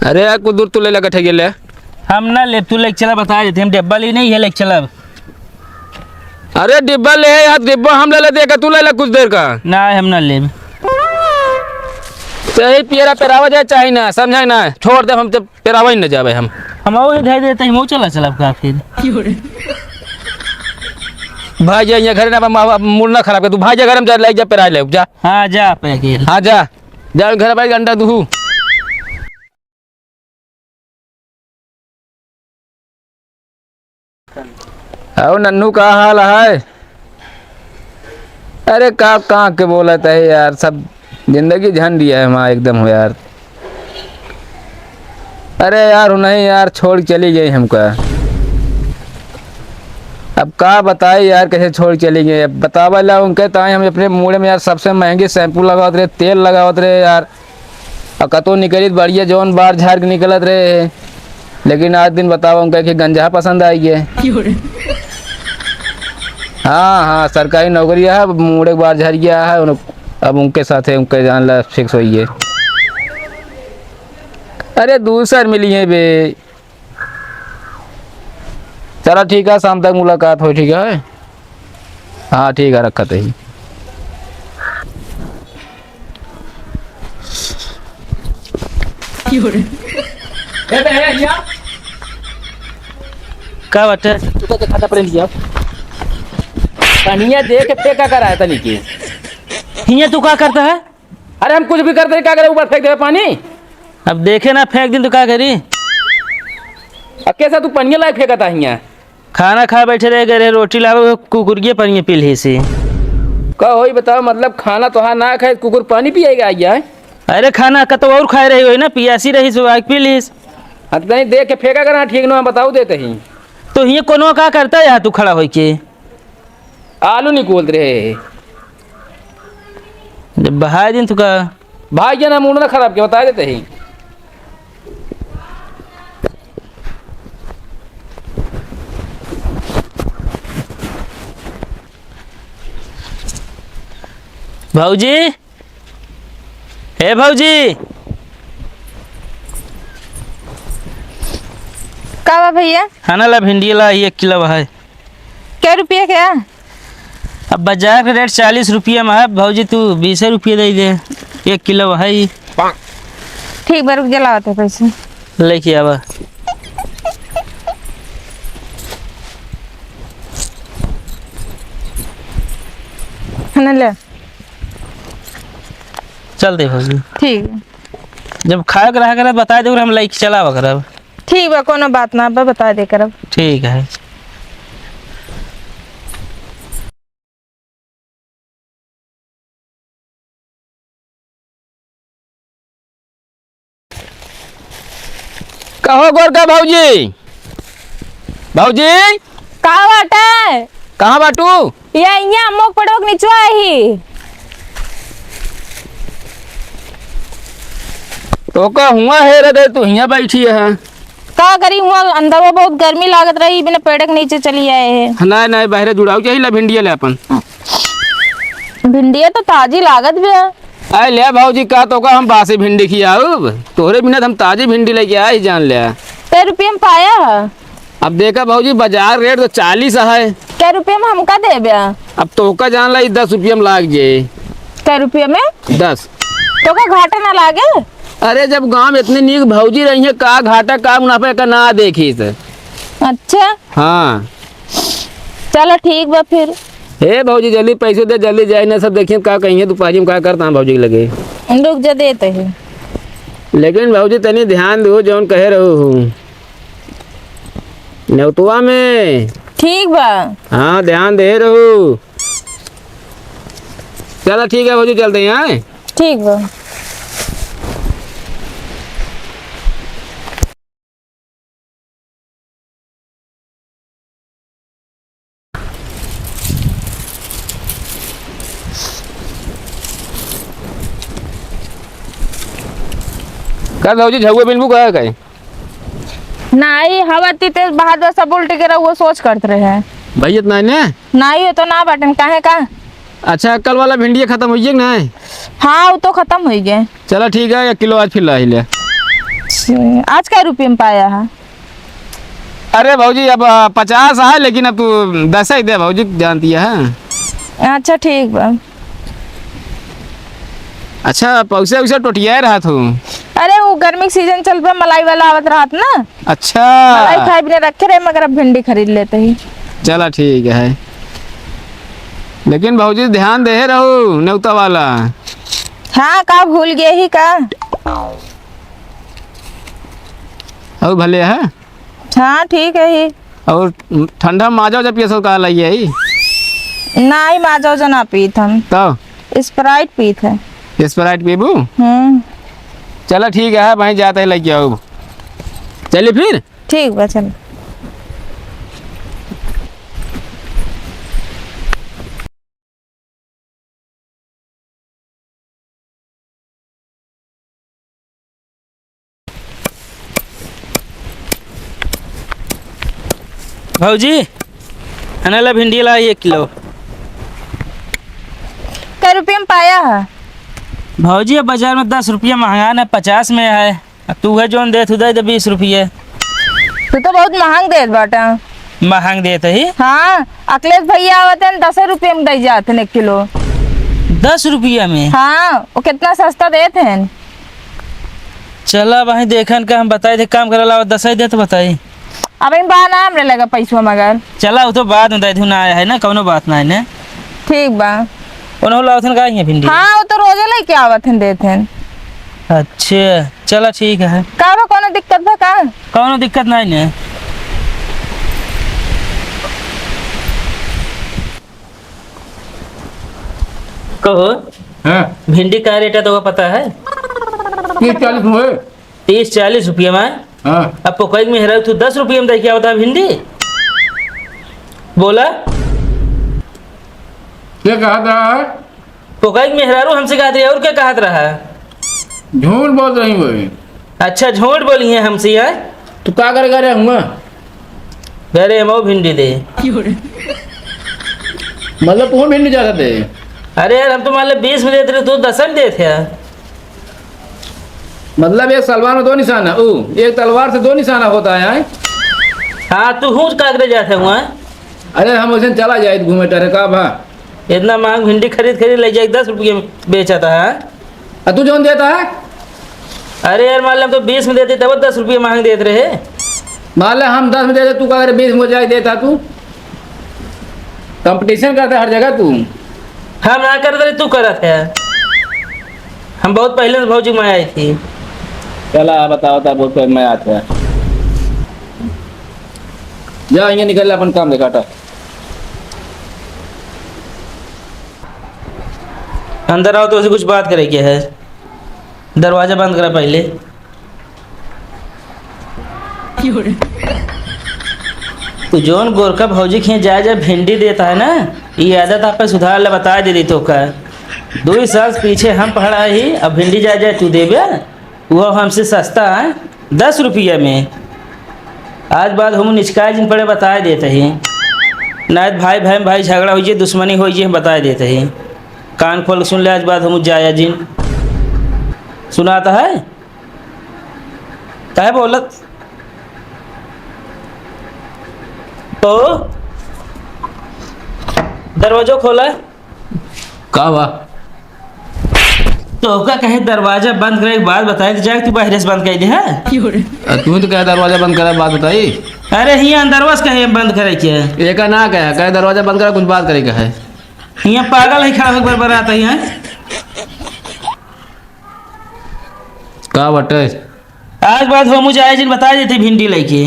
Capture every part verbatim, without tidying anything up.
अरे यार, कुछ दूर तू ले लगा ठेके ले। हम ना लेब, तू लेके चला, बता देते, हम डिब्बा ले नहीं है, लेके चला। अरे डिब्बा ले यार, डिब्बा हम ले लेते का, तू ले ले कुछ देर का। ना, हम ना लेब। चाहे पियरा पेरावा जाए, चाहे ना, समझा ना, छोड़ दे, हम जब पेरावा ही न जावे हम। हम और धर देते हैं, वो चला चला का फिर। भाई जा, यहाँ घर ना, अब, अब मूड ना खराब कर, तू भाई जा घर में जा, ले जा, पेरा ले जा। हाँ, जा पे अकेल। हाँ, जा, जा घर भाई, घंटा तू। अहो नन्नू, का हाल है? अरे का, कहाँ के बोलत है यार, सब जिंदगी झंड दिया है हमार एकदम हो यार। अरे यार, नहीं यार, छोड़ के चली गई हमका। अब का बताई यार, कैसे छोड़ के चली गई। अब बतावे ला उनके ताई हम अपने मूड़े में यार सबसे महंगी shampoo लगावत रहे, तेल लगावत रहे यार। और कतौ निकलित बढ़िया जौन बार झार के निकलत रहे, लेकिन आज दिन बतावा उनका कि गंजा पसंद आई है। हाँ, हाँ, सरकारी नौकरी है, अब मूड़े बार झार गया है, उन-, अब उनके साथे उनके जान ला fix होई है। अरे दूसर मिली है बे। चला ठीक है, शाम तक मुलाकात होई, ठीक है? हाँ ठीक है, रखत ही। ए बे, ए, हिया। का बाटे? तू तो खाता प्रेम किया। पनिया दे के फेंका करा है तनी के। हिया तू का करता है? अरे हम कुछ भी करते हैं, का करे, ऊपर फेंक देवे पानी। अब देखे ना, फेंक दिन तो का करी? अब कैसा तू पनिया लायक फेंकता हिया? खाना खाए बैठे रहे, गए रहे रोटी लावे, कुकुर के पनिया पी ली सी। का होई बताओ, मतलब खाना तोहार ना खाए, कुकुर पानी पिएगा आइया है? अरे खाना कतौ और खाए रही होई ना, पियासी रही सो आके पी लीस। हाँ, तो तनी देख के फेंका करना, ठीक ना बताऊ देते ही। तो हिया कोनो का करता है, तू खड़ा होई के? आलू निकोल रहे। जब बहाय दिन तू का। भाई जान, मूड ना खराब के, बता देते ही। भौजी, ए भौजी। का बा भैया? खाना ला, भिंडी ला, एक किलो है। कै रुपया के? अब बाजार के रेट चालीस रुपया में है भौजी, तू बीसे रुपया दे दे, एक किलो है ई। ठीक बा, रुक जा, लावत है पैसे। लेके आवा। है ना, ले। चल दे भौजी। ठीक। जब खाए के रहा करे, बताए दे, हम लेके चलावा करब। ठीक बा, कोनो बात ना बा, बता दे करब। ठीक है। कहो गोरका भौजी, भौजी। का बाटे? कहाँ बाटू? ये इहाँ अम्मो के पेड़वा के निचवा ही। तोका हुआँ हेरे दे, तू हियाँ बैठी है। का करी, हुआँ अंदरवा बहुत गर्मी लागत रही, बिना पेड़ के नीचे चली आए है। नहीं, नहीं, बाहरे जुड़ाऊ चाहिए, ला भिंडिया ले अपन। भिंडिया तो ताजी लागत बे। अरे ले भौजी, का तोका हम बासी भिंडी खियाउब? तोहरे बिना तो हम ताजी भिंडी लेके आए ही, जान ले। कै रुपया में पाया है? अब देखा भौजी, बाजार रेट तो चालीस है। कै रुपया में हमका देबे? अब तोका जान ला, ई दस रुपया में लाग जाए। कै रुपया में? दस। तोका घाटा ना लागे? अरे, जब गांव में इतनी नीक भौजी रही है, का घाटा, का मुनाफा, का ना देखी से। अच्छा। हाँ। चलो, ठीक बा फिर। ए भौजी, जल्दी पैसे दे, जल्दी जाए ना, सब देखिए का कहिए, दुपारी में का करता है भौजी के लगे। रुक जा, देते हैं। लेकिन भौजी, तनी ध्यान दो, जौन कहे रहू हूँ। नेउतवा में। ठीक बा। हाँ, ध्यान दे रहू। चला ठीक है भौजी, चलते हैं, हाँ? ठीक बा। का भौजी, झउआ बिनबू का है काहे? नाई, हवा इतनी तेज बहात बा, सब उल्टी के रहुआ सोच करत रहे हैं। भैया, इतना है ना? नाई, वो तो ना बाटन, काहे का? अच्छा, कल वाला भिंडिया खतम होइ गया कि नाहीं? हाँ, वो तो खतम होइ गया। चला ठीक है, एक किलो आज फिर ला ही ले। आज कै रुपये में पाया है? अरे भौजी, अब, आ, पचास है, लेकिन अब तू दस ही दे भौजी, जानती है। अच्छा, ठीक बा। अच्छा, पैसे वैसे टोटिया रहत हो? अरे, वो गर्मी के सीजन चल बा, मलाई वाला आवत रहत ना। अच्छा। मलाई खाए बिना रखे रहे, मगर अब भिंडी खरीद लेते ही। चला, ठीक है, लेकिन भौजी, ध्यान देहे रहू नेवता वाला। हाँ, का भूल गए ही का? और भले है? हाँ, ठीक है ही। और ठंडा माजा उजा पियत हो का लइया ही? नाहीं, माजा उजा ना पीत हम। तब? Sprite पीत है। Sprite पीबू? हम्म। चला, ठीक है, वहीं जाते हैं, लेके आओ। चलिए फिर। ठीक बा, चल। भौजी, अनला भिंडी ला एक किलो। कै रुपये में पाया है? भौजी, अब बाजार में दस रुपया महंगा न, पचास में है। अब तू है जौन देत हु, दे दे बीस रुपये। तू तो बहुत महंग देत बाटा। महंग देत ही? हाँ, अखिलेश भैया आवत हैं, दस रुपये में दे जात हैं एक किलो। दस रुपया में? हाँ, वो कितना सस्ता देत हैं। चला भाई, देखन का हम बताई दे, काम करे ला दस ही देत बताई। अब इन बा ना हमरे लगा पैसवा मगर। चला, वो तो बाद में दे दू ना, है ना, कौनो बात ना है ना। ठीक बा। उन्हों लावत हैं का ये भिंडी? हाँ, वो तो रोजे लेके आवत हैं, देत हैं। अच्छा, चला ठीक है। का बा, कौनो दिक्कत बा का? कौनो दिक्कत नहीं ने। कहो, हाँ। भिंडी का रेट है तो वो पता है? तीस चालीस हुए। तीस चालीस रुपया में? हाँ। अब पोकई में हेराऊ तू दस रुपया में दे के आवता भिंडी? बोला। क्या कहा था? पोकई के मेहरारू हमसे कहत रही, और क्या कहत रहा? झूठ बोल रही वही। अच्छा, झूठ बोली है हमसे, हैं? तू का करे घरे हुआ? घरे हम भिंडी दे। मतलब कौन भिंडी जाता दे? अरे यार, हम तो मान ले बीस में देते रहे, तू दस में देते हैं। मतलब एक तलवार में दो निशाना, ओ, एक तलवार से दो निशाना होता है, हैं? हाँ, तू हूँ का करे जाते हुआ? अरे हम वैसे चला जाए घूमे टहरे का भा? इतना महंग भिंडी खरीद खरीद ले जाए, दस रुपये में बेचता है। आ तू जौन देता है? अरे यार, मान ले हम तो बीस में देते तब दस रुपये महंग देत रहे। मान ले हम दस में देते, तू का करे बीस में जाए देता तू? Competition करता हर जगह तू। हम ना करत रहे, तू करत है। हम बहुत पहले से भौजी में आई थी। चला बताओ, तब बहुत पहले मैं आता। जा, यहाँ निकल, अपन काम देखा टा। अंदर आओ, तो उसे कुछ बात करे के है। दरवाजा बंद करा पहले। तू जौन गोरखा भौजी के यहाँ जाए जाए भिंडी देता है ना, ये आदत आप पे सुधार ले, बता दे दी तो का। दो ही साल पीछे हम पढ़ा ही, अब भिंडी जाए जाए तू देबे। वो हमसे सस्ता है, दस रुपया में। आज बाद हम निचकाए जिन पड़े बताए देते ही। ना तो भाई, भाई, भाई झगड़ा होइए, दुश्मनी होइए, हम बताए देते ही। कान खोल के सुन ले, आज बाद हम जाया जिन। सुनाता है? काहे बोलत? तो दरवाजो खोला। का बा? तो ओका कहे दरवाजा बंद करे के बाद बताए तो जाए, तू बाहर से बंद कर दे है। आ, तू तो कहे दरवाजा बंद करे के बाद बताई। अरे हियाँ अंदरवा से कहे बंद करे के है। एका ना कहे, कहे दरवाजा बंद करे, कुछ बात करे के है। हियाँ पागल है, खड़ा होकर बरात है यहाँ। का बटे? आज बाद हो मुझे आए जिन बता देते भिंडी लेके।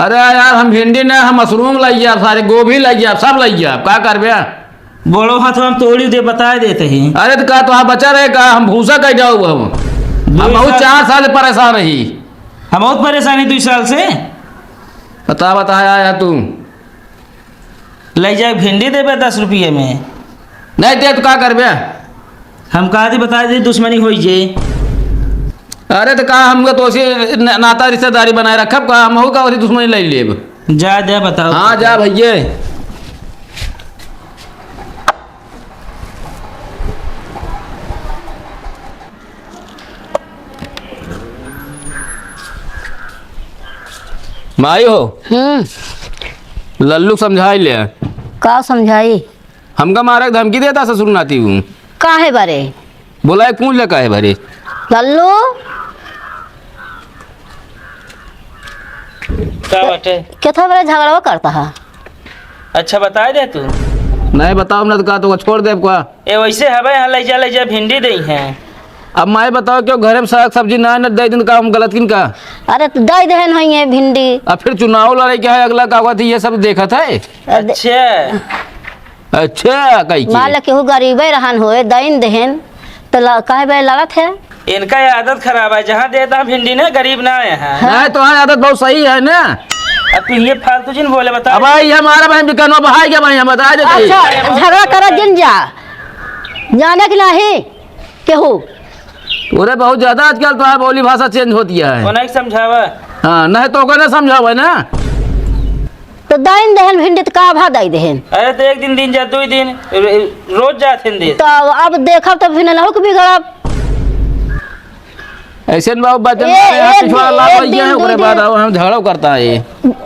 अरे यार, हम भिंडी ना, हम मशरूम लाइए, सारे गोभी लाइए, सब लाइए, का करबे? बड़ो हाथ हम तोड़ी दे, बता देते ही। अरे तो का तो बचा रहे का, हम भूसा कह जाऊ अब। हम बहुत चार साल से परेशान रही। हम बहुत परेशान है दो साल से। बता, बता आया तू। ले जाए भिंडी देबे दस रुपये में। नहीं दे तो का करबे? हम कहा थी, बता दी, दुश्मनी होई जे। अरे तो का हमका तो उसी न-, नाता रिश्तेदारी बनाए रखब का, हम का उसी दुश्मनी ले लेब? जा दे बताओ। हाँ जा भैया। माई हो। हम्म। लल्लू समझाई ले। का समझाई? हमका मारे के धमकी देता ससुर नाती हूँ। काहे बारे? बोला, एक पूछ ले काहे बारे? लल्लू। का बाटे? केथा बारे झगड़वा करता है? अच्छा, बताइ दे तू। नहीं बताओ ना तो का, तो छोड़ देब का? ए, वैसे हवे, हाँ, लइ जा, लइ जा, भिंडी देइ हैं। अब माई बताओ, क्यों घरे में साग सब्जी ना, ना दे दिन का, हम गलत किन का? अरे, तो दे देहन होइहैं भिंडी। अब फिर चुनाव लड़े के है, अगला का हुआ थी, ये सब देखत है। अरे, अच्छा। अच्छा, कही के? मान ले, केहू गरीबे रहन होए, दइन देहन, तो ल-, काहे बे लड़त है? इनका ये आदत खराब है, जहाँ देता भिंडी ना, गरीब ना आए हैं। हाँ। नहीं, तुम्हारी आदत बहुत सही है ना। अब तू ये फालतू जिन बोले, बता। अब भाई, ये हमारा भाई बिकनवा बहाई गया भाई, हम बता देते हैं। अच्छा, झगड़ा करत जिन जा, जाने के नहीं केहू। अरे, बहुत ज्यादा आजकल तो है, बोली भाषा change होती है। कोना के समझावा? हाँ, नहीं तो कोना समझावा ना। तो दाइन देहन भिंडी तो का भा दाई देहन? अरे, तो एक दिन दिन जा, दुई दिन, रो-, रोज जात हैं दिन। तो अब देखब तो फिर नहु के बिगड़ब। ऐसे न बाबू, बचन ए, करे, हाथ एक पिछवाड़ा दिन, लाभ एक लग गया दिन, है, दू ओकरे दिन। बाद आओ, हम झगड़ा करता है ये।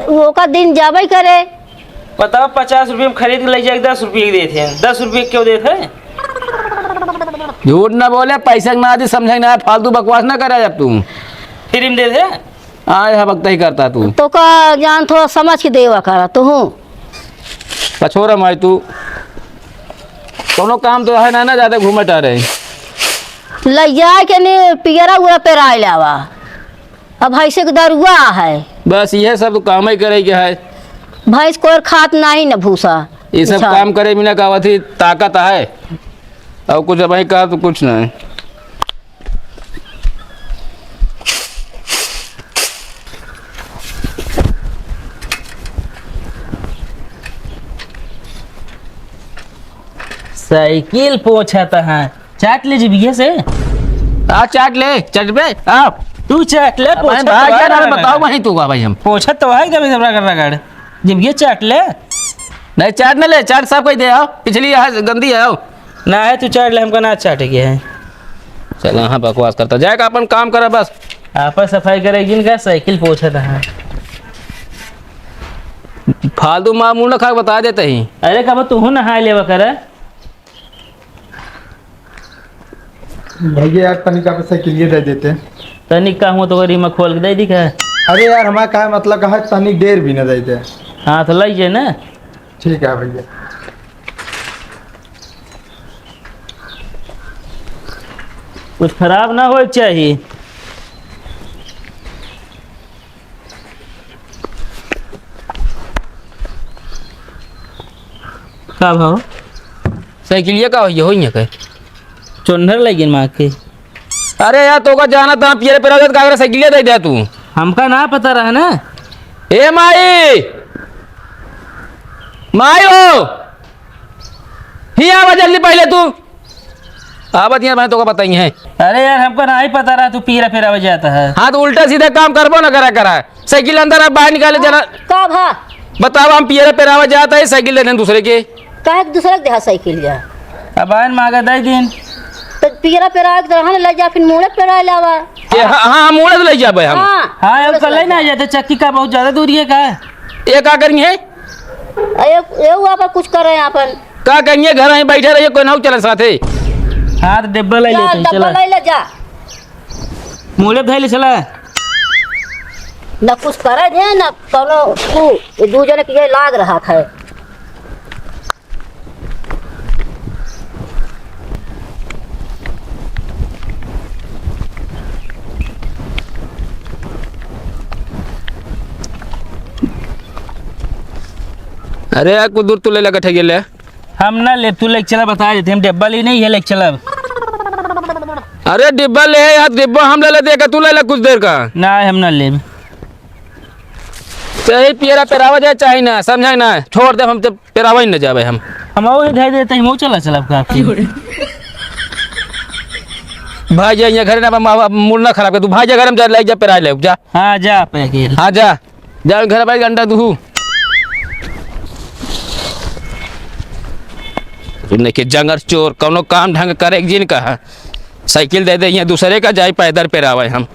ओका दिन जाबे करे। बताओ, पचास रुपये में खरीद के ले जाए, दस रुपये के देते हैं। दस रुपये क्यों देते हैं? झूठ ना बोले, पैसा के ना दी, समझे ना, फालतू बकवास ना करे जब तू। फ्री में देते हैं? आए, हबकता ही करता तू। तो का जान, थोड़ा समझ के देवा करा तू। पछोरा माई तू, कोनो काम तो है ना, ना ज्यादा घूमे टहरे। लइ जाए के ने पियरा उरा पेराए लावा। अब भैंसे के दरुआ है। बस इहे सब तो काम ही करे के है। भैंस कोर खात नहीं न भूसा। ये सब अच्छा। काम करे बिना का होती ताकत है। और कुछ अब का तो कुछ नहीं। साइकिल पोंछत है, चाट ले जीभिया से। आ, चाट ले, चटबे, आ। तू चाट ले, अब भाई, पोंछत भाई, तो क्या है नाम है, रगड़। बताओ भाई, तू का भाई हम। पोंछत तो है, कभी सब रगड़ रगड़। जीभिया चाट ले। नहीं, चाट न ले, चाट सब कोई दे आओ, पिछली यहाँ गंदी है, आओ। ना है, तू चाट ले, हमका ना चाटे के है। चला, हाँ, बकवास करता। जाए का अपन काम करा बस। आपस सफाई करे जिनका साइकिल पोछत है। फालतू माँ मुंह न खा के बता देते ही। अरे, कब तू नहाए लेवा कर? भैया यार, तनिक आप साइकिलिया दे देते। तनिक का हुआ तो रिमोट खोल के दे दी का? अरे यार, हमारा का मतलब का है, तनिक देर भी ना देते। हाँ, तो लाई जाए ना। ठीक है भैया। कुछ खराब ना होए के चाही। का भाव? साइकिलिया का होइए, होइए के? चोन्हर लगिन माँ के। अरे यार, तोका जाना था, पियरे पेरावत का अगर साइकिलिया दे दे तू। हमका ना पता रहा ना। ए माई, माई हो, ही आवा जल्दी पहले तू। आवत यहाँ भाई तोका बताई है। अरे यार, हमका ना ही पता रहा तू पियरे पेरावत जाता है। हाँ, तो उल्टा सीधा काम करबो ना करा करा। साइकिल अंदर आ, बाहर निकाले जरा। का भा? बताओ, हम पियरा पेरावा जात है, साइकिल दे दें दूसरे के। काहे के दूसरे के देहा साइकिल जा? अब आयन मांगा दे दिन। तो पियरा पेरावा के रहन ले जा, फिर मोड़े पेरा लावा। ए, हाँ, हाँ, मोड़े ले जाबे हम। हाँ, हाँ, अब मोड़े कल से ही ना ले जा। जाते, चक्की का बहुत ज्यादा दूरी है का? ये का करेंगे? ए, ए, वो आपन कुछ करे हैं आपन। का करेंगे? घर में बैठे रहिए, कोई ना चले साथे। हाँ, तो डिब्बा ले जा, लेते हैं, डब्बा चला। ले ले जा। मोड़े धइले चला। न कुछ करे दे, न कौनो तू, ये दू जने के ये लाग रहा है। अरे यार, कुछ दूर तू ले लगा ठेके ले। हम ना लेब, तू लेके चला, बता देते, हम डिब्बा ली नहीं है, लेके चला। अरे डिब्बा ले यार, डिब्बा हम ले लेते का, तू ले ले कुछ देर का। ना, हम ना लेब। चाहे पियरा पेरावा जाए, चाहे ना, समझा ना, छोड़ दे, हम तो पेरावा ही ना जावे हम। हम और धर देते हैं, हम चला चला आपका आपकी। भाई जा, यहाँ घर ना, अब मूड ना खराब कर, तू भाई जा, घर में जा, ले जा, पेरा ले जा। हाँ, जा, पैकिल। हाँ, जा। जा घर भाई, घंटा दुहू। इन्हें के जंगर चोर, कौनो काम ढंग करे के जिन कहा। साइकिल दे दे, यहाँ दूसरे का जाए पैदल पेरावे हम।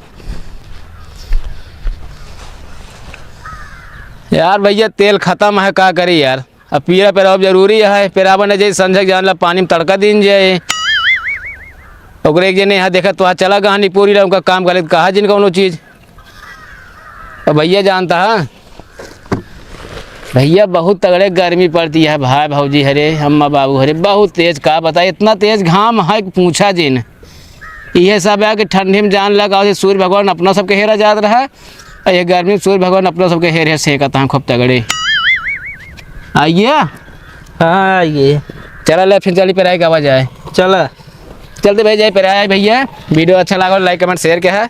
यार भइया, तेल खतम है, का करी यार। अब पीरा पेरावब जरूरी है, पेरावा न जाई, संझक जान ला पानी में तड़का दीन जाए। ओकरे एक जने यहाँ देखत, वहाँ चला गहनी पूरी ला, उनका काम करे, कहा जिन कौनो चीज। अब भइया जानता है भइया, बहुत तगड़े गर्मी पड़ती है भाई, भौजी हरे, अम्मा बाबू हरे, बहुत तेज, का बताए, इतना तेज घाम है कि पूछा जिन। इहे सब है कि ठंडी में जान लगा, सूर्य भगवान अपना सबके हेरा जात रहा, और ये गर्मी में सूर्य भगवान अपना सबके हेर हेर सेकत हैं खूब तगड़े। आइए। हाँ, आइए। चला ले, फिर चली पेराई गावा जाए। चला। चलते भाई, जाए पेराई भइया। वीडियो अच्छा लगा, like, comment, share के है।